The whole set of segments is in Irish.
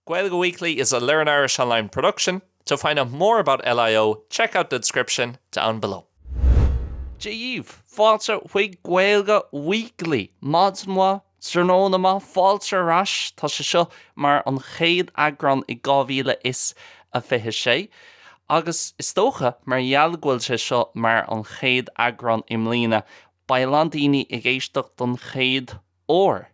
Gaeilge Weekly is a Learn Irish Online production. To find out more about LIO, check out the description down below. Dia dhaoibh! Fáilte chuig Gaeilge Weekly! Maidin mhaith, tráthnóna maith, fáilte ar ais! Tá sé seo mar an chéad eagrán i 2026 agus is dócha mar gheall go bhfuil sé seo mar an chéad eagrán i mbliana, beidh a lán daoine ag éisteacht don chéad uair.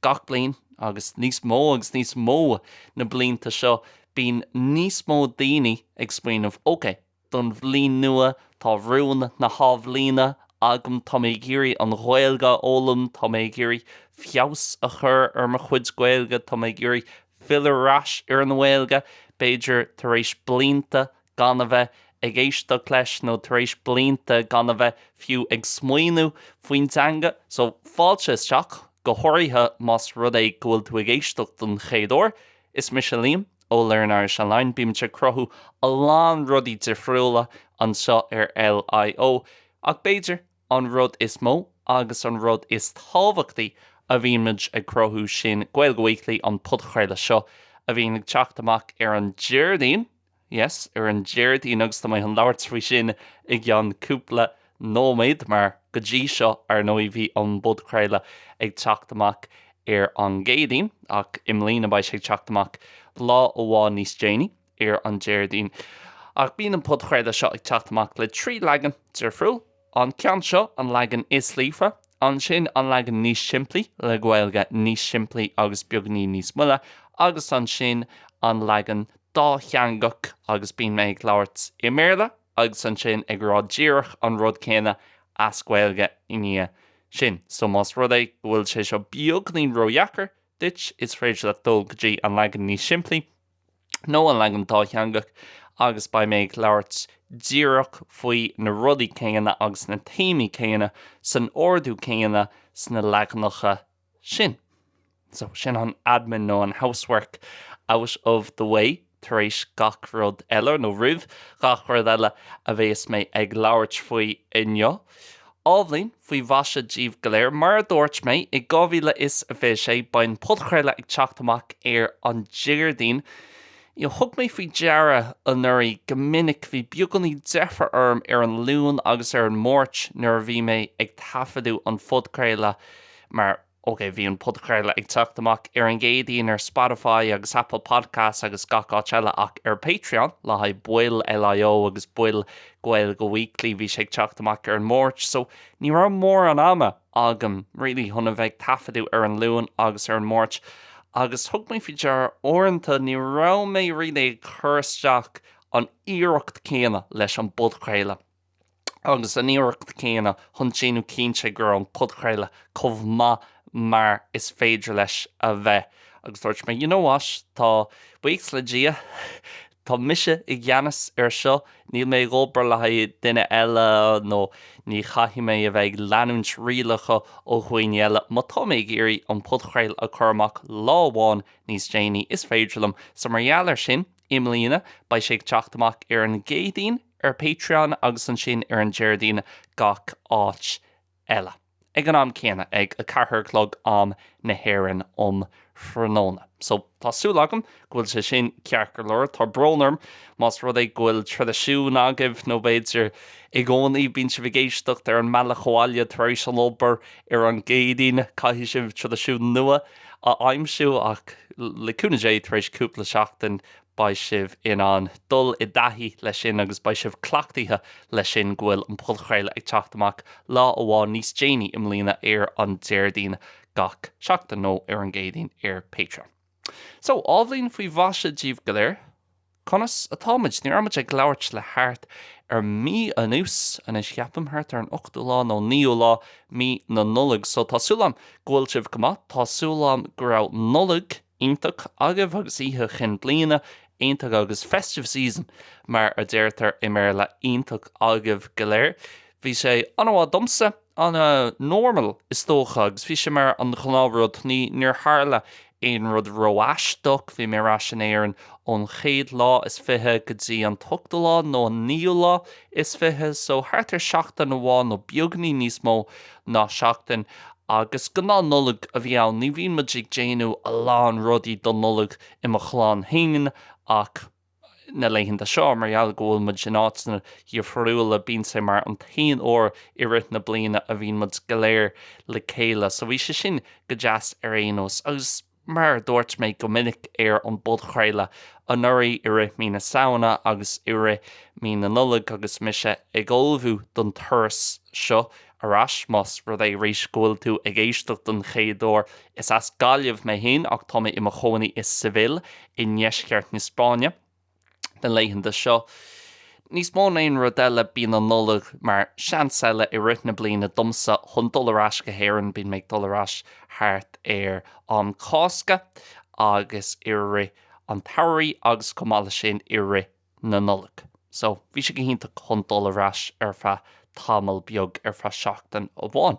Gach bliain, agus níos mó agus níos mó na blianta seo, bíonn níos mó daoine ag smaoineamh, ok, don bhliain nua, tá rún na hathbhliana agam, tá mé ag iarraidh an Ghaeilge a fhoghlaim, tá mé ag iarraidh feabhas a chur ar mo chuid Gaeilge, tá mé ag iarraidh filleadh ar ais ar an nGaeilge, b'fhéidir tar éis blianta gan a bheith ag éisteacht leis nó tar éis blianta gan a bheith fiú ag smaoineamh faoin dteanga. So, fáilte isteach, go háirithe más rud é go bhfuil tú ag éisteacht don chéad uair. Is mise Liam ó Learn Irish Online. Bímid ag cruthú a lán rudaí difriúla anseo ar LIO, ach b'fhéidir an rud is mó agus an rud is tábhachtaí a bhímid ag cruthú sin Gaeilge Weekly, an podchraoladh seo a bhíonn ag teacht amach ar an Déardaoin. Yes, ar an Déardaoin agus tá mé chun labhairt faoi sin i gceann cúpla nóiméad mar go dtí seo, ar ndóigh, bhí an podchraoladh ag teacht amach ar an gCéadaoin ach i mbliana beidh sé ag teacht amach lá amháin níos déanaí ar an Déardaoin. Ach bíonn an podchraoladh seo ag teacht amach le 3 leagan difriúil. An ceann seo, an leagan is líofa, ansin an leagan níos simplí, le Gaeilge níos simplí agus beagainín níos moille, agus ansin an leagan dátheangach agus bíonn mé ag labhairt i mBéarla agus ansin ag rá díreach an rud céanna as Gaeilge i ndiaidh sin. So más rud é go bhfuil sé seo beagainín ródheacair duit, is féidir leat dul go dtí an leagan níos simplí. nó an leagan dátheangach agus beidh mé ag labhairt díreach faoi na rudaí céanna agus na téamaí céanna san ordú céanna sna leaganacha sin. So, sin an admin nó an housework out of the way tar éis gach rud eile, nó roimh gach rud eile a bhéas mé ag labhairt faoi inniu. Athbhliain faoi mhaise daoibh go léir. Mar a dúirt mé, i 2026 beidh an podchraoladh ag teacht amach ar an Déardaoin. Thug mé faoi deara anuraidh go minic bhí beagáinín deifre orm ar an Luan agus ar an Máirt nuair a bhí mé ag taifeadadh an phodchraoladh mar Ok, bhí an podchraoladh ag teacht amach ar an gCéadaoin ar Spotify agus Apple Podcasts agus gach áit eile ach ar Patreon le haghaidh baill LIO agus baill Gaeilge Weekly bhí sé ag teacht amach ar an Máirt so ní raibh mórán ama agam really chun a bheith ag taifeadadh ar an Luan agus ar an Máirt agus thug mé faoi deara uaireanta ní raibh mé really ag cur isteach an iarracht céanna leis an bpodchraoladh. agus an iarracht céanna chun déanamh cinnte go raibh an podchraoladh chomh maith mar is féidir leis a bheith. Agus dúirt mé, you know what, tá, buíochas le Dia, tá mise i gceannas ar seo, níl mé ag obair le haghaidh duine eile nó ní chaithfidh mé a bheith ag leanúint rialacha ó dhaoine eile. Má tá mé ag iarraidh an podchraoladh a chur amach lá amháin níos déanaí, is féidir liom. So mar gheall air sin, i mbliana, beidh sé ag teacht amach ar an gCéadaoin, ar Patreon agus ansin ar an Déardaoin gach áit eile. Ag an am céanna, ag 4 a chlog am na hÉireann um thráthnóna. So, tá súil agam go bhfuil sé sin ceart go leor. Tá brón orm más rud é go bhfuil traidisiún agaibh nó b'fhéidir i gcónaí bíonn sibh ag éisteacht ar an mbealach abhaile tar éis an obair ar an gCéadaoin. Caithfidh sibh traidisiún nua a aimsiú ach le cúnamh Dé tar éis cúpla seachtain beidh sibh in ann dul i dtaithí leis sin agus beidh sibh cleachtaithe leis sin go bhfuil an podchraoladh ag teacht amach lá amháin níos déanaí i mbliana ar an Déardaoin gach seachtain nó ar an gCéadaoin ar Patreon. So, athbhliain faoi mhaise daoibh go léir. Conas atáimid? Ní raibh muid ag labhairt le thart ar mí anuas anois ceapaim, thart ar an ochtú lá nó naoú lá mí na Nollag. So tá súil agam go bhfuil sibh go maith, tá súil agam go raibh Nollaig iontach agaibh agus Oíche Chinn Bliana iontach agus festive season mar a deirtear i mBéarla iontach agaibh go léir. Bhí sé an-mhaith domsa, an-normal is dócha agus bhí sé mar an ghnáthrud, ní níor tharla aon rud ró-aisteach, bhí mé ar ais in Éirinn ón chéad lá is 20 go dtí an t-ochtú lá nó an naoú lá is 20 so thart ar seachtain amháin nó beagainín níos mó ná seachtain. Agus gnáth-Nollaig a bhí ann, ní bhíonn muid ag déanamh a lán rudaí don Nollaig i mo chlann féin ach na laethanta seo, mar gheall go bhfuil muid in áiteanna dhifriúla, bíonn sé mar an t-aon uair i rith na bliana a bhíonn muid go léir le chéile. So bhí sé sin go deas ar aon nós. Agus mar a dúirt mé go minic ar an bpodchraoladh anuraidh i rith mí na Samhna agus i rith mí na Nollag agus mise ag ullmhú don turas seo ar ais, más rud é arís go bhfuil tú ag éisteacht don chéad uair, is as Gaillimh mé féin ach tá mé i mo chónaí i Seville i ndeisceart na Spáinne na laethanta seo. Níos mó ná aon rud eile bíonn an Nollaig mar seans eile i rith na bliana domsa chun dul ar ais go hÉirinn, bíonn mé ag dul ar ais thart ar am Cásca agus i rith an tsamhraidh agus chomh maith leis sin i rith na Nollag. So, bhí sé go hiontach chun dul ar ais ar feadh tamall beag, ar feadh seachtain amháin.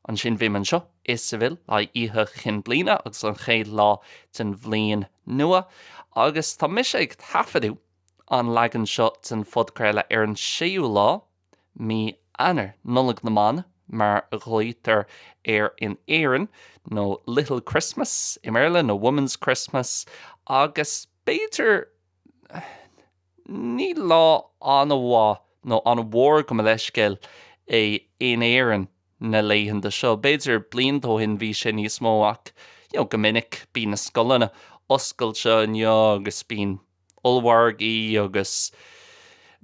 Ansin bhí mé anseo i Seville le haghaidh Oíche Chinn Bliana agus an chéad lá den bhliain nua. Agus tá mise ag taifeadadh an leagan seo den phodchraoladh ar an séú lá mí Eanáir, Nollaig na mBan mar a ghlaoitear air in Éirinn, nó Little Christmas i mBéarla, nó Women's Christmas, agus b'fhéidir Ní lá an-mhaith nó an-mhór gabh mo leithscéal é in Éirinn na laethanta seo. B'fhéidir blianta ó shin bhí sé níos mó ach you know go minic bíonn na scoileanna oscailte inniu agus bíonn ollmhargaí agus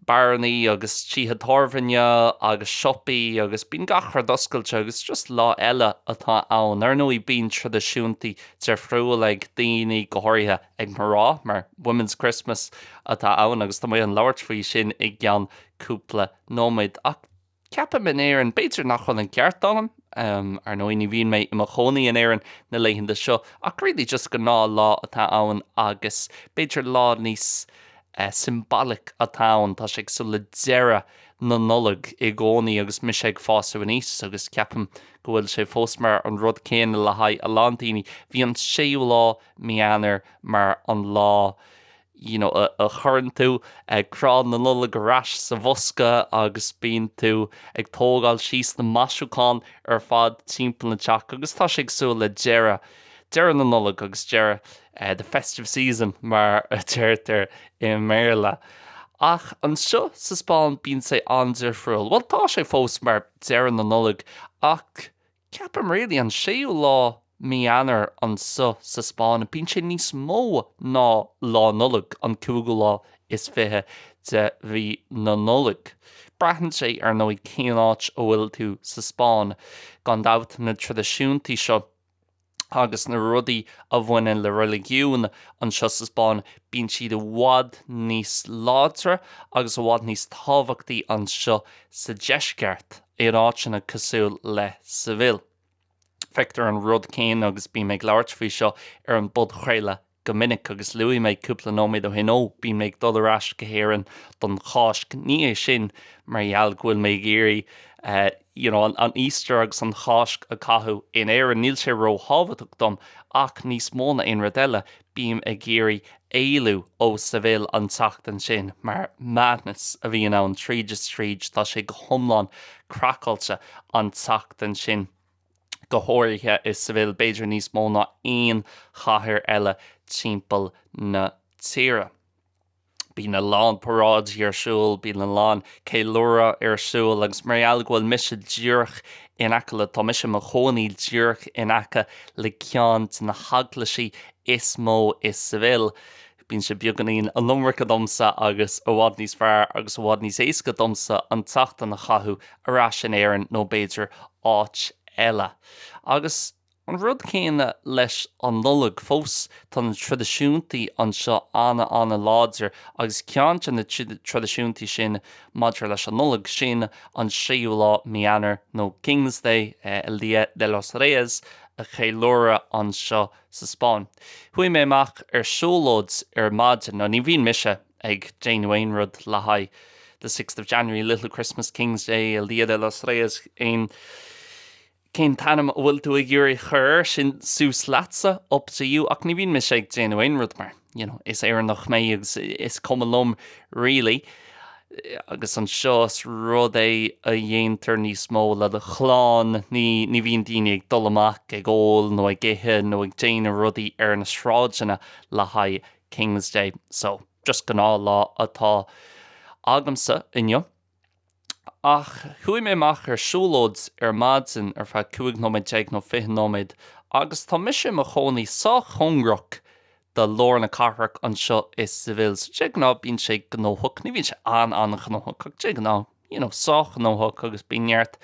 beárannaí agus tithe tábhairne agus siopaí agus bíonn gach rud oscailte agus just lá eile atá ann. Ar ndóigh bíonn traidisiúntaí difriúla ag daoine, go háirithe ag mná, mar Women's Christmas atá ann agus tá mé chun labhairt faoi sin i gceann cúpla nóiméad. Ach ceapaim in Éirinn, b'fhéidir nach bhfuil an ceart agam, ar ndóigh ní bhíonn mé i mo chónaí in Éirinn na laethanta seo, ach really just gnáth lá atá ann agus b'fhéidir lá níos symbolic atá ann, tá sé cosúil le deireadh na Nollag i gcónaí agus mise ag fás aníos agus ceapaim go bhfuil sé fós mar an rud céanna le haghaidh a lán daoine. Bhí an séú lá mí Eanáir mar an lá you know, a chuireann tú crann na Nollag ar ais sa bhosca agus bíonn tú ag tógáil síos na maisiúcháin ar fad timpeall na teach agus tá sé cosúil le deireadh, deireadh na Nollag agus deireadh the festive season mar a deirtear i mBéarla. Ach anseo sa Spáinn bíonn sé an-difriúil. Bhuel tá sé fós mar deireadh na Nollag ach Ceapaim really an séú lá mí Eanáir anso sa Spáinn, bíonn sé níos mó ná Lá Nollag, an cúigiú lá is fiche de mhí na Nollag. Braitheann sé ar ndóigh cén áit a bhfuil tú sa Spáinn. Gan dabht na traidisiúntaí seo agus na rudaí a bhaineann le reiligiún anseo sa Spáinn, bíonn siad i bhfad níos láidre agus i bhfad níos tábhachtaí anseo sa deisceart. in áiteanna cosúil le Seville. Feictear an rud céanna agus bím ag labhairt faoi seo ar an bpodchraoladh go minic agus luaigh mé cúpla nóiméad ó shin, ó, bím ag dul ar ais go hÉirinn don Cháisc. Ní é sin mar gheall go bhfuil mé ag iarraidh you know, an Easter agus an Cháisc a chaitheamh in Éirinn, níl sé róthábhachtach dom ach níos mó ná aon rud eile, Bím ag iarraidh éalú ó Seville an tseachtain sin mar madness a bhíonn ann tríd is tríd, tá sé go hiomlán craiceáilte an tseachtain sin, go háirithe i Seville, b'fhéidir níos mó ná aon chathair eile timpeall na tíre. Bíonn a lán paráidí ar siúl, bíonn a lán ceiliúradh ar siúl agus mar gheall go bhfuil mise díreach in aice le, tá mise i mo chónaí díreach in aice le ceann de na heaglaisí is mó i Seville, bíonn sé beagáinín an iomarca domsa agus i bhfad níos fearr agus i bhfad níos éasca domsa an tseachtain a chaitheamh ar ais in Éirinn nó b'fhéidir áit eile. Agus. An rud céanna leis an Nollaig fós, tá na traidisiúntaí anseo ana-ana-láidir agus ceann de na traidisiúntaí sin maidir leis an Nollaig, sin an séú lá mí Eanáir nó King's Day, El Día de los Reyes, a cheiliúradh anseo sa Spáinn. Chuaigh mé amach ar siúlóid ar maidin, nó ní bhíonn mise ag déanamh aon rud le haghaidh the sixth of January, Little Christmas, King's Day, El Día de los Reyes, aon. Cén t-ainm a bhfuil tú ag iarraidh chur air sin suas leatsa, up to you, ach ní bhíonn mise ag déanamh aon rud mar, you know, is Éireannach mé agus is cuma liom really. Agus anseo is rud é a dhéantar níos mó le do chlann, ní ní bhíonn daoine ag dul amach ag ól nó ag ithe nó ag déanamh rudaí ar na sráideanna le haghaidh King's Day. So, just gnáthlá atá agamsa inniu. Ach chuaigh mé amach ar siúlóid ar maidin ar feadh 15 nóiméad nó 20 nóiméad agus tá mise i mo chónaí sách cóngarach do lár na cathrach anseo i Seville so de ghnáth bíonn sé gnóthach, ní bhíonn sé an-an-ghnóthach ach de ghnáth you know sách gnóthach agus bíonn neart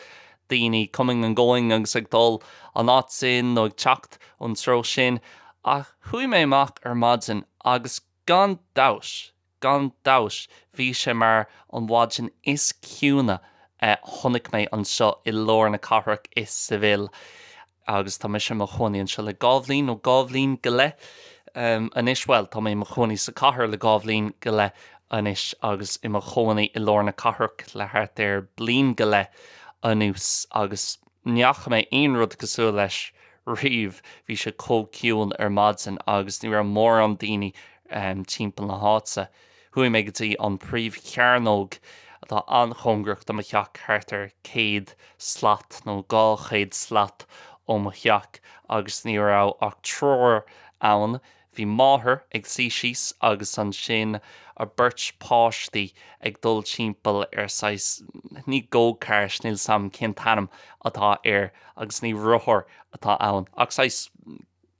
daoine coming and going agus ag dul an áit sin nó ag teacht ón treo sin ach chuaigh mé amach ar maidin agus gan dabht Gan dabht, bhí sé mar an mhaidin is ciúine a chonaic mé anseo i lár na cathrach i Seville agus tá mise i mo chónaí anseo le dhá bhliain nó dhá bhliain go leith anois, bhuel, tá mé i mo chónaí sa chathair le dhá bhliain go leith anois agus i mo chónaí i lár na cathrach le thart ar bliain go leith anuas agus Ní fhaca mé aon rud cosúil leis riamh, bhí sé chomh ciúin ar maidin agus ní raibh mórán daoine timpeall na háite. Chuaigh mé go dtí an príomhchearnóg atá an-chóngarach do mo theach, thart ar 100 slat nó 200 slat ó mo theach agus ní raibh ach triúr ann, Bhí máthair ag suí síos agus ansin a beirt páistí ag dul timpeall ar saghas, ní go-kart, níl 's a'm cén t-ainm atá air agus ní rothar atá ann ach saghas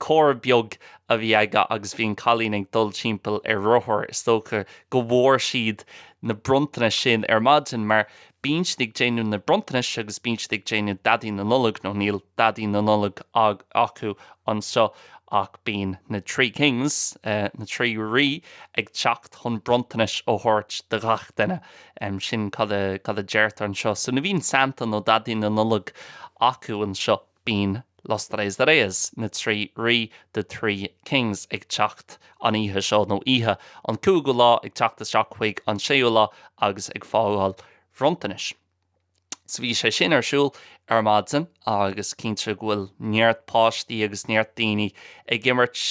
carr beag a bhí aige agus bhí an cailín ag dul timpeall ar rothar, is dócha go bhfuair siad na bronntanais sin ar maidin mar bíonn siad ag déanamh na bronntanais agus bíonn siad ag déanamh Daidí na Nollag nó níl Daidí na Nollag acu anseo Ach bíonn na Three Kings, na trí rí, ag teacht chun bronntanais a thabhairt do ghach duine. Sin cad a cad a deirtear anseo. So ní bhíonn Santa nó Daidí na Nollag acu anseo, bíonn Los Tres Reyes, na trí rí, the Three Kings, ag teacht an oíche seo, nó oíche an cúigiú lá, ag teacht isteach chuig an séú lá agus ag fágáil bronntanais. So bhí sé sin ar siúl ar maidin agus cinnte go bhfuil neart páistí agus neart daoine ag imirt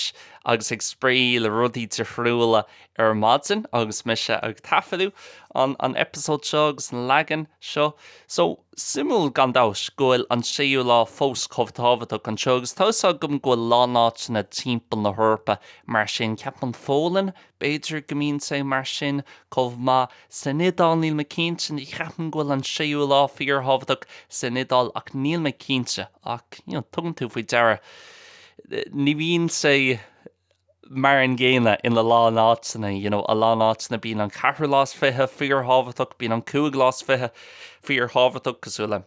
agus ag spraoi le rudaí difriúla ar maidin agus mise ag taifeadadh an an episode seo agus an leagan seo. So suimiúil gan dabht go bhfuil an séú lá fós chomh tábhachtach anseo agus tá fhios agam go bhfuil a lán áiteanna timpeall na hEorpa mar sin, ceapaim an Pholainn B'fhéidir go mbíonn sé mar sin chomh maith san Iodáil, níl mé cinnte, ní cheapaim go bhfuil an séú lá fíorthábhachtach san Iodáil ach níl mé cinnte ach you know tugann tú faoi deara ní bhíonn sé mar an gcéanna ina lán áiteanna, you know a lán áiteanna bíonn an ceathrú lá is fiche fíorthábhachtach, bíonn an cúigiú lá is fiche fíorthábhachtach cosúil le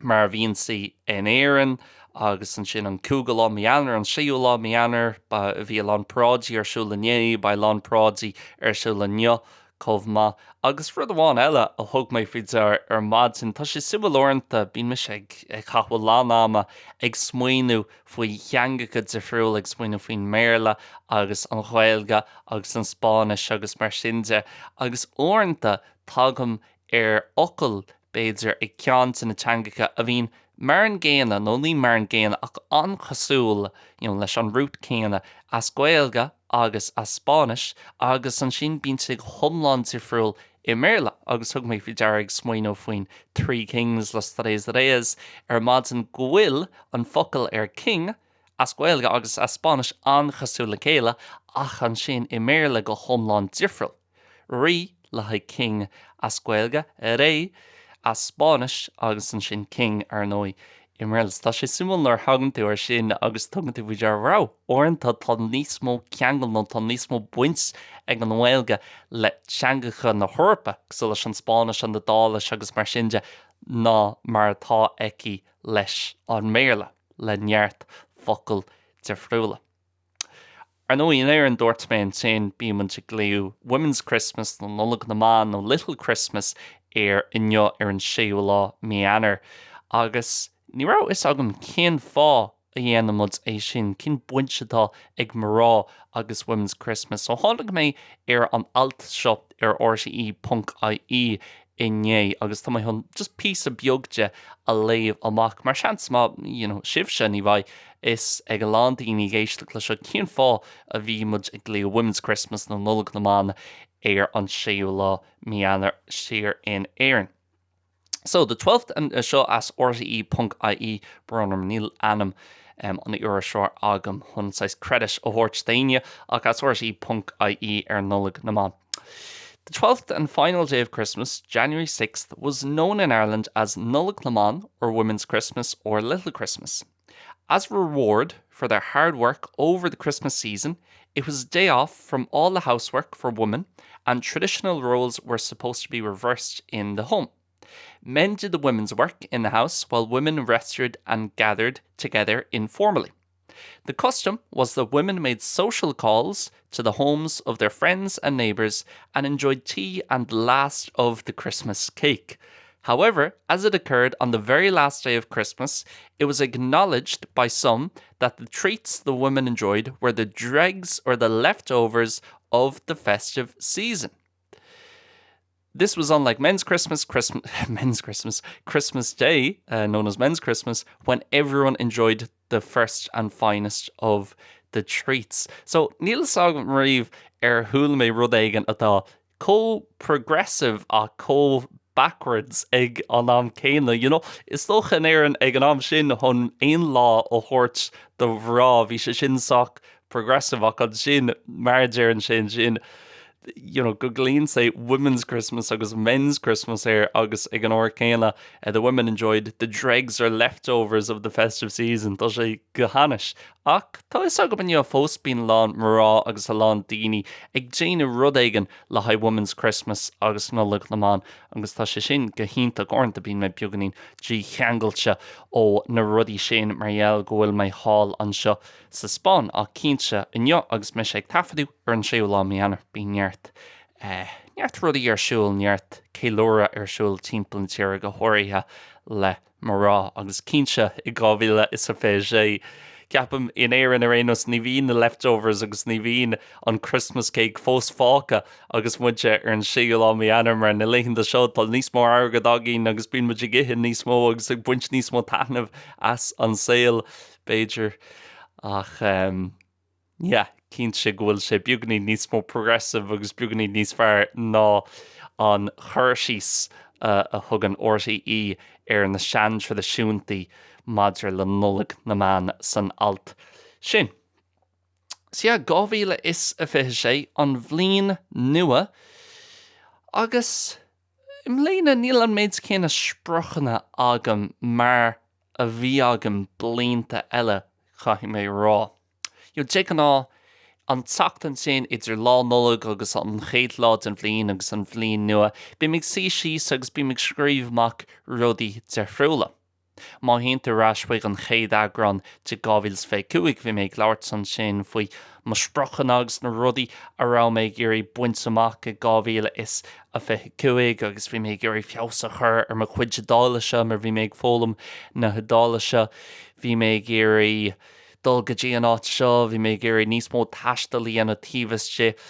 mar a bhíonn sí in Éirinn agus ansin an cúigiú lá mí Eanáir, an séú lá mí Eanáir, bhí a lán paráidí ar siúl inné, beidh a lán paráidí ar siúl inniu chomh maith. Agus rud amháin eile a thug mé faoi deara ar maidin, tá sé suimiúil uaireanta, bíonn mise ag caitheamh a lán ama ag smaoineamh faoi theangacha difriúla, ag smaoineamh faoin mBéarla agus an Ghaeilge agus an Spáinnis agus mar sin de, agus uaireanta tagaim ar fhocal b'fhéidir, ag ceann de na teangacha a bhíonn mar an gcéanna, nó ní mar an gcéanna ach an-chosúil, you know, leis an root céanna as Gaeilge agus as Spáinnis agus ansin bíonn sé go hiomlán difriúil i mBéarla agus thug mé faoi deara ag smaoineamh faoin Three Kings, Los Tres Reyes ar maidin go bhfuil an focal ar king as Gaeilge agus as Spáinnis an-chosúil le chéile ach ansin i mBéarla go hiomlán difriúil. Rí le haghaidh king as Gaeilge, rey as Spáinnis agus ansin king, ar ndóigh, i mBéarla. So tá sé suimiúil nuair a thagann tú air sin agus tugann tú faoi deara, wow, uaireanta tá níos mó ceangal nó tá níos mó baint ag an nGaeilge le teangacha na hEorpa, cosúil leis an Spáinnis, an Iodáilis agus mar sin de, ná mar atá aici leis an mBéarla, le neart focal difriúla. Ar ndóigh, in Éirinn, dúirt mé ansin, bíonn muid ag glaoch Women's Christmas nó Nollaig na mBan nó Little Christmas air inniu ar an séú lá mí Eanáir. Agus ní raibh fhios agam cén fáth a dhéanann muid é sin, cén baint atá ag mná agus Women's Christmas. So tháinig mé ar an alt seo ar rte.ie. inné agus tá mé chun just píosa beag de a léamh amach mar seans maith you know sibhse ní bheidh fhios ag a lán daoine ag éisteacht le seo cén fáth a bhí muid ag glaoch Women's Christmas nó Nollaig na mBan ar an séú lá mí Eanáir siar in Éirinn. So, the twelfth and seo as RTE ponc ie, brón orm níl ainm an iriseoir agam chun saghas credit a thabhairt d'éinne ach as RTE ponc ie ar Nollaig na mBan. The twelfth and final day of Christmas, January 6th, was known in Ireland as Nollaig na mBan or Women's Christmas or Little Christmas. As reward for their hard work over the Christmas season, it was a day off from all the housework for women and traditional roles were supposed to be reversed in the home. Men did the women's work in the house while women rested and gathered together informally. The custom was that women made social calls to the homes of their friends and neighbors and enjoyed tea and the last of the Christmas cake. However, as it occurred on the very last day of Christmas, it was acknowledged by some that the treats the women enjoyed were the dregs or the leftovers of the festive season. This was unlike men's Christmas, Christmas, men's Christmas, Christmas Day, uh, known as men's Christmas, when everyone enjoyed the first and finest of the treats. So níl a fhios agam riamh ar chuala mé rud éigin atá chomh progressive ach chomh backwards ag an am céanna. You know, is dócha in Éirinn ag an am sin chun aon lá a thabhairt do mhná, bhí sé sin sách progressive ach ansin mar a deireann sé ansin, you know, go nglaonn sé Women's Christmas agus Men's Christmas air agus ag an uair céanna eh, the women enjoyed the dregs or leftovers of the festive season. Tá sé go hainnis. Ach tá fhios agam inniu fós bíonn a lán mná agus a lán daoine ag déanamh rud éigin le haghaidh Women's Christmas agus Nollaig na mBan agus tá sé sin go hiontach. Uaireanta bíonn mé beagáinín dícheangailte ó na rudaí sin mar gheall go bhfuil mé thall anseo sa Spáinn ach cinnte inniu agus mise ag taifeadadh ar an séú lá mí Eanáir bíonn neart eh neart rudaí ar siúl, neart ceiliúradh ar siúl timpeall na tíre go háirithe le mná agus cinnte i 2026 ceapaim in Éirinn ar aon nós ní bhíonn na leftovers agus ní bhíonn an Christmas cake fós fágtha agus muid ar an séú lá mí Eanáir mar na laethanta seo tá níos mó airgead againn agus bíonn muid ag ithe níos mó agus ag baint níos mó taitneamh as an saol. b'fhéidir, ach yeah, cinnte go bhfuil sé beagáinín níos mó progressive agus beagáinín níos fearr ná an cur síos a thugann RTÉ ar na seantraidisiúntaí maidir le Nollaig na mBan san alt sin. So yeah, 2026, an bhliain nua, agus I mbliana níl an méid céanna spriocanna agam mar a bhí agam blianta eile, caithfidh mé a rá. You know, de ghnáth, an tseachtain sin idir Lá Nollag agus an chéad lá den bhliain agus an bhliain nua, bím ag suí síos agus bím ag scríobh amach rudaí difriúla. Má théann tú ar ais chuig an chéad eagrán de 2025, bhí mé ag labhairt ansin faoi mo spriocanna agus na rudaí a raibh mé ag iarraidh baint amach i 2025 agus bhí mé ag iarraidh feabhas a chur ar mo chuid Iodáilise mar bhí mé ag foghlaim na hIodáilise, bhí mé ag iarraidh dul go dtí an áit seo, bhí mé ag iarraidh níos mó taistil a dhéanamh taobh istigh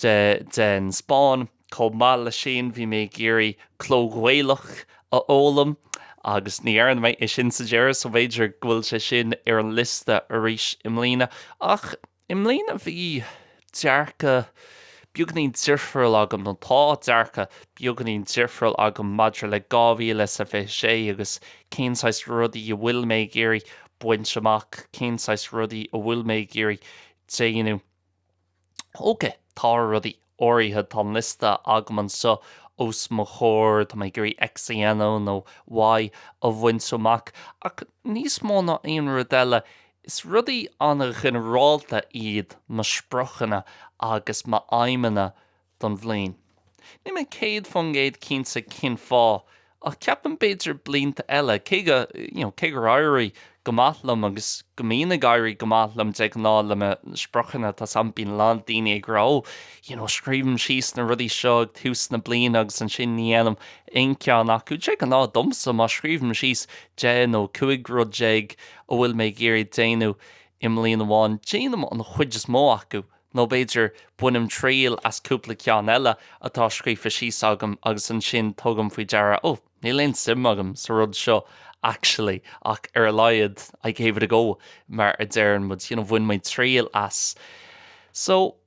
den Spáinn. Chomh maith leis sin, bhí mé ag iarraidh Cló Gaelach a fhoghlaim agus ní dhearna mé é sin sa deireadh, so b'fhéidir go bhfuil sé sin ar an liosta arís i mbliana. Ach i mbliana bhí dearcadh beagáinín difriúil agam, nó tá dearcadh beagáinín difriúil agam maidir le 2026 agus cén saghas rudaí a bhfuil mé ag iarraidh baint amach, cén saghas rudaí a bhfuil mé ag iarraidh déanamh. Ok, tá rudaí áirithe, tá an liosta agam anseo os mo chomhair, tá mé ag iarraidh X a dhéanamh nó Y a bhaint amach, ach níos mó ná aon rud eile, is rudaí an-ghinearálta iad mo spriocanna agus m'aidhmeanna don bhliain. Níl mé 100% cinnte cén fáth, ach ceapaim b'fhéidir blianta eile, cé go, you know, cé gur éirigh go maith liom agus go mbíonn ag éirí go maith liom de ghnáth le mo spriocanna, tá 's a'm, bíonn a lán daoine ag rá, oh, you know, scríobhaim síos na rudaí seo ag tús na bliana agus ansin ní dhéanaim aon cheann acu. De ghnáth domsa, má scríobhaim síos 10 nó 15 rud a bhfuil mé ag iarraidh déanamh i mbliain amháin, déanaim an chuid is mó acu. Nó b'fhéidir bainim triail as cúpla ceann eile atá scríofa síos agam agus ansin tugaim faoi deara, oh, níl aon suim agam sa rud seo actually ach ar a laghad I gave it a go mar a deireann muid, you know, bhain mé triail as. So,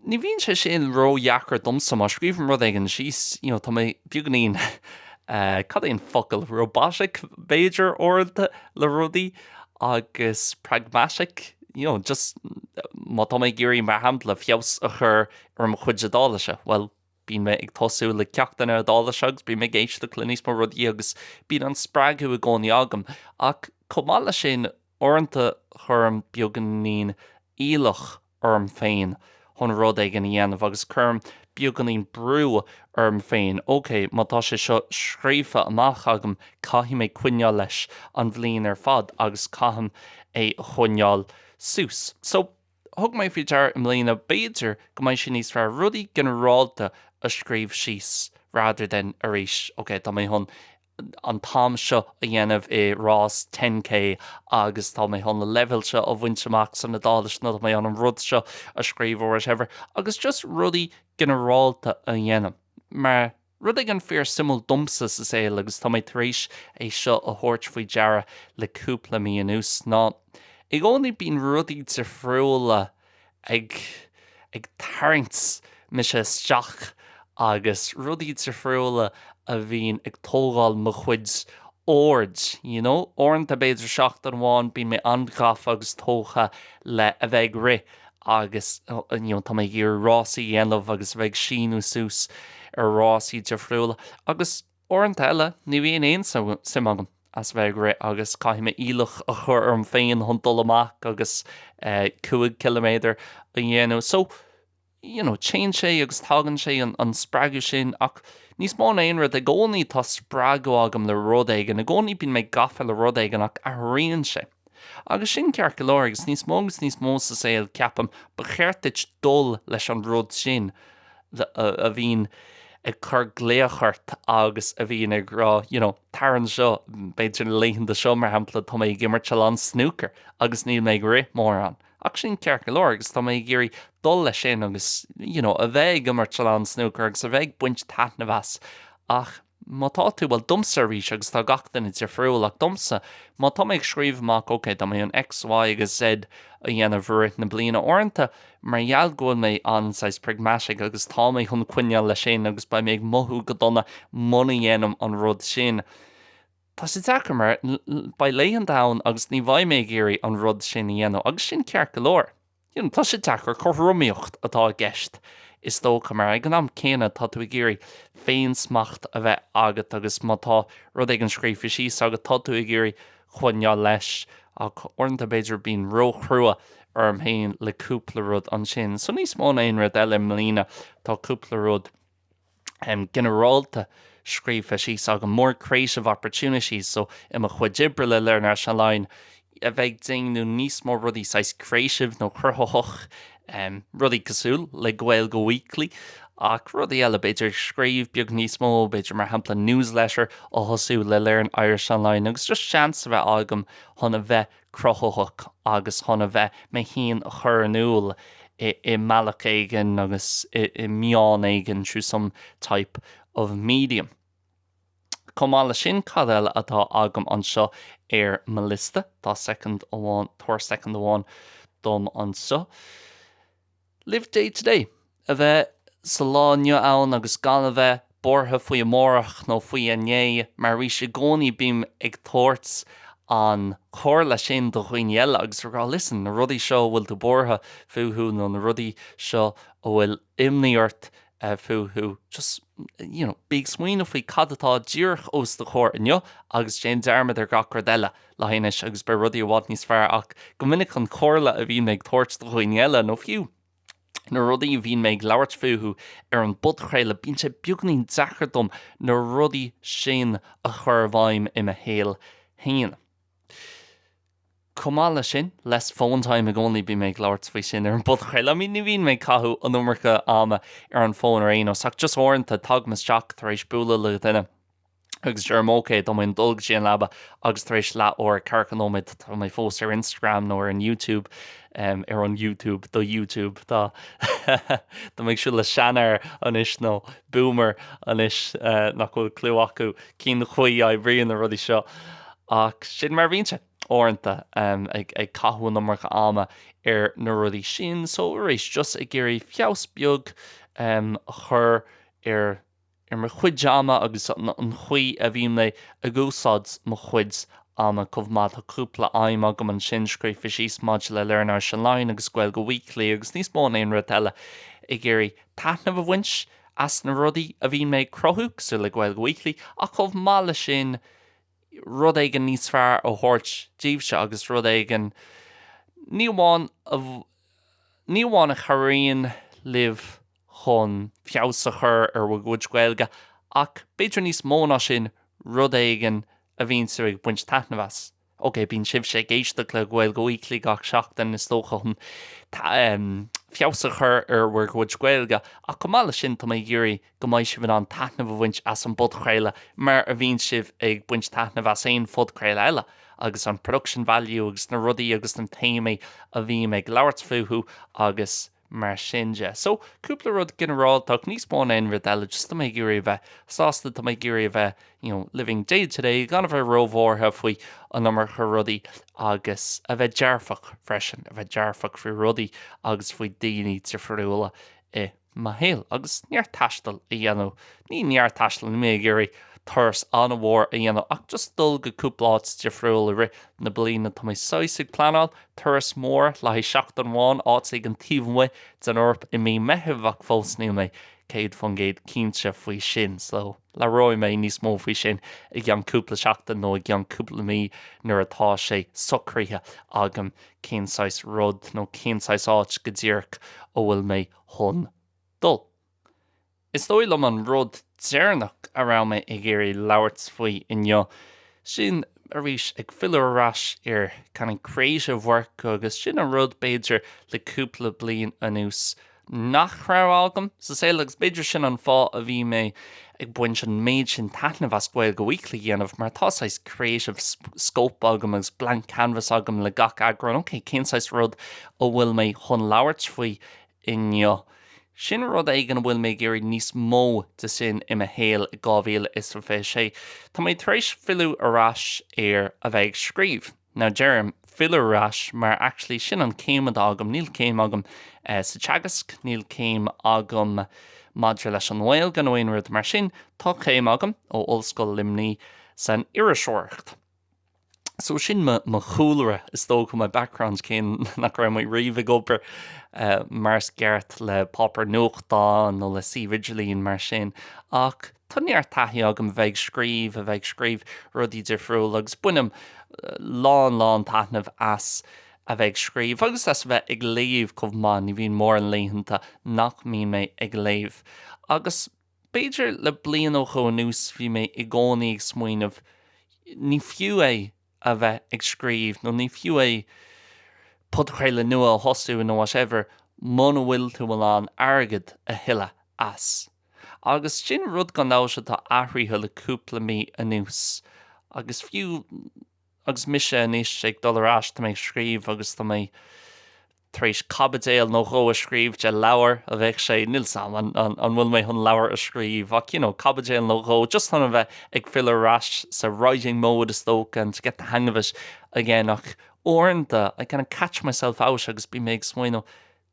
ní bhíonn sé sin ródheacair domsa má scríobhaim rud éigin síos, you know, tá mé beagáinín, eh, cad é an focal, robotic b'fhéidir uaireanta le rudaí agus pragmatic, you know, just má tá mé ag iarraidh mar shampla feabhas a chur ar mo chuid Iodáilise, bhuel, bíonn mé ag tosú le ceachtanna Iodáilise agus bíonn mé ag éisteacht le níos mó rudaí agus bíonn an spreagadh i gcónaí agam. Ach chomh maith leis sin, uaireanta cuirim beagáinín iallach orm féin chun rud éigin a dhéanamh agus cuirim beagáinín brú orm féin, ok, má tá sé seo scríofa amach agam, caithfidh mé coinneáil leis an bhliain ar fad agus caithim é a choinneáil suas. So, thug mé faoi deara i mbliana, b'fhéidir go mbeidh sé níos fearr rudaí ginearálta a scríobh síos rather than arís, ok, tá mé chun an t-am seo a dhéanamh i rás 10K agus tá mé chun na leibhéil seo a bhaint amach san Iodáilis nó tá mé chun an rud seo a scríobh or whatever agus just rudaí ginearálta a dhéanamh mar rud éigin fíor suimiúil domsa sa saol agus tá mé tar éis é seo a thabhairt faoi deara le cúpla mí anuas ná i gcónaí bíonn rudaí difriúla ag ag tarraingt mise isteach agus rudaí difriúla a bhíonn ag tógáil mo chuid aird, you know. Uaireanta b'fhéidir seachtain amháin bíonn mé an-ghafa agus tógtha le a bheith ag rith agus you know tá mé ag iarraidh rásaí a dhéanamh agus a bheith ag síniú suas ar rásaí difriúla agus Uaireanta eile, ní bhíonn aon suim agam as a bheith ag rith agus caithfidh mé iallach a chur orm féin chun dul amach agus 5 ciliméadar a dhéanamh. So, you know, téann sé agus tagann sé an spreagadh sin ach níos mó ná aon rud, i gcónaí tá spreagadh agam le rud éigin, i gcónaí bíonn mé gafa le rud éigin ach athraíonn sé. Agus sin ceart go leor agus níos mó agus níos mó sa saol ceapaim ba cheart duit dul leis an rud sin a bhíonn ag cur glaoch ort agus a bhíonn ag rá you know tar anseo, b'fhéidir na laethanta seo mar shampla tá mé ag imirt a lán snúcair agus níl mé ag rith mórán ach sin ceart go leor agus tá mé ag iarraidh dul leis sin agus you know a bheith ag imirt a lán snúcair agus a bheith ag baint taitneamh as ach Má tá tú, bhuel, domsa arís, agus tá gach duine difriúil, ach domsa, má tá mé ag scríobh amach, ok, tá mé chun X, Y agus Z a dhéanamh i rith na bliana, uaireanta, mar gheall go bhfuil mé an-saghas pragmatic agus tá mé chun coinneáil leis sin agus beidh mé ag mothú go dona muna dhéanaim an rud sin, tá sé deacair mar beidh laethanta ann agus ní bheidh mé ag iarraidh an rud sin a dhéanamh agus sin ceart go leor. You know, tá sé deacair, cothromaíocht atá i gceist is dócha, mar ag an am céanna tá tú ag iarraidh féinsmacht a bheith agat agus má tá rud éigin scríofa síos agat tá tú ag iarraidh coinneáil leis ach uaireanta b'fhéidir bím róchrua orm féin le cúpla rud ansin. So níos mó ná aon rud eile i mbliana tá cúpla rud ginearálta scríofa síos agam, more creative opportunities, so i mo chuid oibre le Learn Irish Online, a bheith ag déanamh níos mó rudaí saghas creative nó cruthaitheach, rudaí cosúil le Gaeilge Weekly, ach rudaí eile, b'fhéidir scríobh beag níos mó, b'fhéidir mar shampla newsletter a thosú le Learn Irish Online agus just seans a bheith agam chun a bheith cruthaitheach agus chun a bheith mé féin a chur in iúl i mbealach éigin agus i meán éigin through some type of medium. Chomh maith leis sin, cad eile atá agam anseo ar mo liosta? Tá soicind amháin, tabhair soicind amháin dom anseo. Live day to day, a bheith sa lá inniu ann agus gan a bheith buartha faoi amárach nó faoi inné, mar arís i gcónaí bím ag tabhairt an chomhairle sin do dhaoine eile agus ag rá listen, na rudaí seo a bhfuil tú buartha fúthu nó na rudaí seo a bhfuil imní ort fúthu, just you know, bí ag smaoineamh faoi cad atá díreach os do chomhair inniu agus déan dearmad ar gach rud eile. le haghaidh anois agus beidh rudaí i bhfad níos fearr ach go minic an chomhairle a bhíonn mé ag tabhairt do dhaoine eile nó fiú na rudaí a bhíonn mé ag labhairt fúthu ar an bpodchraoladh, bíonn sé beagainín deacair dom na rudaí sin a chur i bhfeidhm i mo shaol féin. Chomh maith leis sin, less phone time i gcónaí bíonn mé ag labhairt faoi sin ar an bpodchraoladh. I mean ní bhíonn mé ag caitheamh an iomarca ama ar an bhfón ar aon nós ach just uaireanta tagaim isteach tar éis bualadh le duine agus deirim ok, tá mé ag dul go dtí an leaba agus tar éis leath uair, ceathracha nóiméad, tá mé fós ar Instagram nó ar an YouTube. ar an YouTube do YouTube. Tá tá mé ag siúl le seanfhear anois nó boomer anois nach bhfuil clue acu cén chaoi a oibríonn na rudaí seo. Ach sin mar a bhíonn sé uaireanta ag ag caitheamh an iomarca ama ar na rudaí sin. So arís just ag iarraidh feabhas beag a chur ar ar mo chuid ama agus an chaoi a bhíonn mé ag úsáid mo chuid ama chomh maith. Tá cúpla aidhm agam ansin scríofa síos maidir le Learn Irish Online agus Gaeilge Weekly agus níos mó ná aon rud eile ag iarraidh taitneamh a bhaint as na rudaí a bhíonn mé ag cruthú, cosúil le Gaeilge Weekly, ach chomh maith leis sin rud éigin níos fearr a thabhairt daoibhse agus rud éigin ní amháin a ní amháin a chabhraíonn libh chun feabhas a chur ar bhur gcuid Gaeilge ach b'fhéidir níos mó ná sin, rud éigin a bhíonn sibh ag baint taitneamh as. Ok, bíonn sibhse ag éisteacht le Gaeilge Weekly gach seachtain is dócha chun feabhas a chur ar bhur gcuid Gaeilge ach chomh maith leis sin tá mé ag iarraidh go mbeidh sibh in ann taitneamh a bhaint as an bpodchraoladh mar a bhíonn sibh ag baint taitneamh as aon phodchraoladh eile agus an production value agus na rudaí agus na téamaí a bhím ag labhairt fúthu agus mar sin de. So, cúpla rud ginearálta ach níos mó ná aon rud eile, just tá mé ag iarraidh a bheith sásta, tá mé ag iarraidh a bheith, you know, living day to day, gan a bheith róbhuartha faoi an iomarca rudaí agus a bheith dearfach freisin, a bheith dearfach faoi rudaí agus faoi daoine difriúla i mo shaol agus neart taistil a dhéanamh, ní neart taistil, níl mé ag iarraidh turas an-mhór a dhéanamh ach just dul go cúpla áit difriúil i rith na bliana. Tá mé saghas ag pleanáil turas mór le haghaidh seachtain amháin áit éigin taobh amuigh den Eoraip i mí Meithimh ach fós níl mé 100% cinnte faoi sin so labhróidh mé níos mó faoi sin i gceann cúpla seachtain nó i gceann cúpla mí nuair atá sé socraithe agam cén saghas rud nó cén saghas áit go díreach a bhfuil mé chun dul. Is dóigh liom an rud deireanach a raibh mé ag iarraidh labhairt faoi inniu, sin arís ag filleadh ar ais ar kind of creative work agus sin an rud b'fhéidir le cúpla bliain anuas nach raibh agam sa saol agus b'fhéidir sin an fáth a bhí mé ag baint an méid sin taitneamh as Gaeilge Weekly a dhéanamh mar tá saghas creative scope agam agus blank canvas agam le gach eagrán, ok cén saghas rud a bhfuil mé chun labhairt faoi inniu. Sin rud éigin a bhfuil mé ag iarraidh níos mó de sin i mo shaol i 2026. Tá mé tar éis filleadh ar ais ar a bheith ag scríobh. Now deirim filleadh ar ais mar actually sin an céim atá agam, níl céim agam sa teagasc, níl céim agam maidir leis an nGaeilge nó aon rud mar sin, tá céim agam ó Ollscoil Luimnigh san iriseoireacht. So sin mo chúlra, is dócha, my background, cé nach raibh mé riamh ag obair mar is ceart le páipéar nuachtáin nó le suíomh idirlín mar sin, ach tá neart taithí agam a bheith ag scríobh, a bheith ag scríobh rudaí difriúla agus bainim lán lán taitneamh as a bheith ag scríobh agus as a bheith ag léamh chomh maith, ní bhíonn mórán laethanta nach mbíonn mé ag léamh. Agus B'fhéidir le bliain nó dhó anuas bhí mé i gcónaí ag smaoineamh, ní fiú é a bheith ag scríobh nó ní fiú é podchraoladh nua a thosú nó whatever muna bhfuil tú in ann airgead a thuilleadh as. Agus sin rud gan dabht atá athraithe le cúpla mí anuas agus fiú Agus mise anois ag dul ar ais, tá mé ag scríobh agus tá mé tar éis caibidil nó dhó a scríobh de leabhar a bheadh sé, níl 's a'm an bhfuil mé chun leabhar a scríobh ach you know caibidil nó dhó just chun a bheith ag filleadh ar ais sa writing mode is dócha and to get the hang of it again ach uaireanta I kind of catch myself out agus bím ag smaoineamh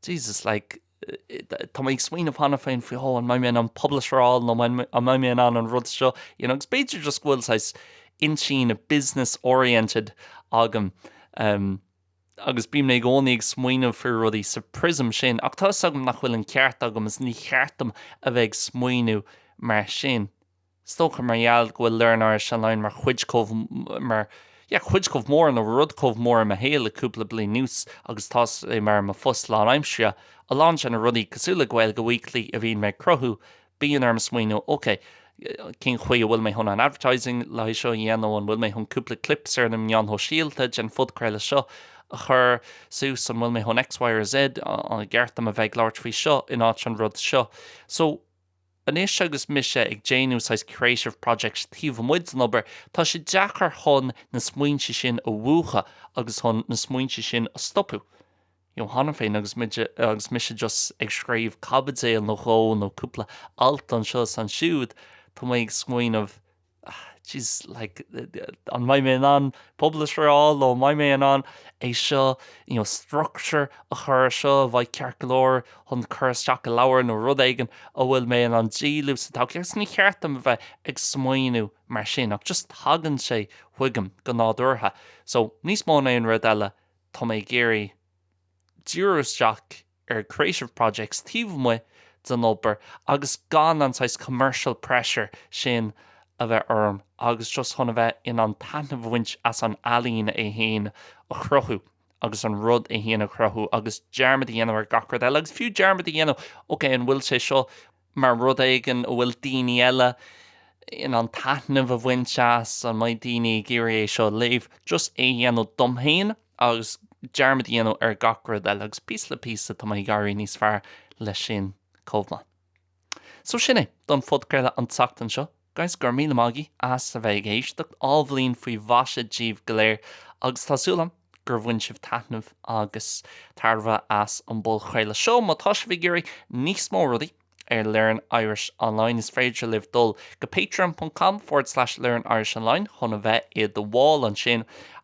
Jesus like tá mé ag smaoineamh cheana féin faoi oh an mbeidh mé in ann publisher a fháil nó an mbeidh mé in ann an rud seo you know agus b'fhéidir just go bhfuil saghas intinn business oriented agam um, agus bím mé i gcónaí ag smaoineamh faoi rudaí sa prism sin ach tá 'fhios agam nach bhfuil an ceart agam is ní cheart dom a bheith ag smaoineamh mar sin. Is dócha mar gheall go bhfuil Learn Irish Online mar chuid chomh mar yeah cuid chomh mór nó rud chomh mór i mo shaol le cúpla bliain anuas agus tá sé mar mo phost lánaimseartha, a lán de na rudaí cosúil le Gaeilge Weekly a bhíonn mé ag cruthú, bíonn orm smaoineamh ok, cén chaoi a bhfuil mé chun an advertising le haghaidh seo a dhéanamh, an bhfuil mé chun cúpla clips ar na meáin shóisialta den phodchraoladh seo a chur suas, an bhfuil mé chun X, Y or Z, an gceart dom a bheith ag labhairt faoi seo in áit an rud seo. So. Anois agus mise ag déanamh saghas creative projects taobh amuigh den obair, tá sé deacair chun na smaointe sin a mhúchadh agus chun na smaointe sin a stopadh. you know, cheana féin agus muid agus mise just ag scríobh caibidil nó dhó nó cúpla alt anseo is ansiúd, tá mé ag smaoineamh ah, jeez, like, an mbeidh mé in ann publisher a fháil nó an mbeidh mé in ann é seo, you know, structure a chur ar seo a bheidh ceart go leor chun cur isteach i leabhar nó rud éigin a bhfuil mé in ann díol sa todhchaí agus ní cheart dom a bheith ag smaoineamh mar sin ach just tagann sé chugam go nádúrtha. So, níos mó ná aon rud eile, tá mé ag iarraidh díriú isteach ar creative projects taobh amuigh den obair agus gan an saghas commercial pressure sin a bheith orm agus just chun a bheith in ann taitneamh a bhaint as an ealaín é féin a chruthú agus an rud é féin a chruthú agus dearmad a dhéanamh ar gach rud eile agus fiú dearmad a dhéanamh ok an bhfuil sé seo mar rud éigin a bhfuil daoine eile in ann taitneamh a bhaint as, an mbeidh daoine ag iarraidh é seo a léamh, just é a dhéanamh dom féin agus dearmad a dhéanamh ar gach rud eile agus píosa le píosa tá mé ag éirí níos fearr leis sin chomh maith. So sin é don phodchraoladh an tseachtain seo. Guys, go raibh míle maith agaibh as a bheith ag éisteacht, athbhliain faoi mhaise daoibh go léir agus tá súil agam gur bhain sibh taitneamh agus tairbhe as an bpodchraoladh seo. Má tá sibh ag iarraidh níos mó rudaí ar Learn Irish Online is féidir libh dul go patreon ponc com forward slash learn Irish Online chun a bheith i do bhall ansin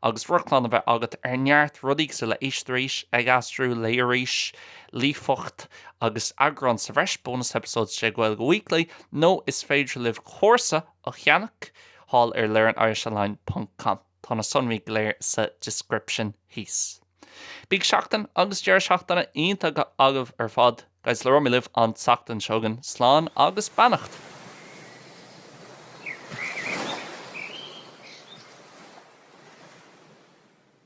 agus rochtain a bheith agat ar neart rudaí cosúil le Éist Arís, Ag Aistriú, Léigh Arís, Líofacht agus eagrán sa bhreis, bonus episodes de Gaeilge Weekly, nó is féidir libh cúrsa a cheannach thall ar learnirishonline ponc com. Tá na sonraí go léir sa description thíos. Bíodh seachtain agus deireadh seachtaine iontach agaibh ar fad. Guys, labhróidh mé libh an tseachtain seo chugainn. Slán agus beannacht!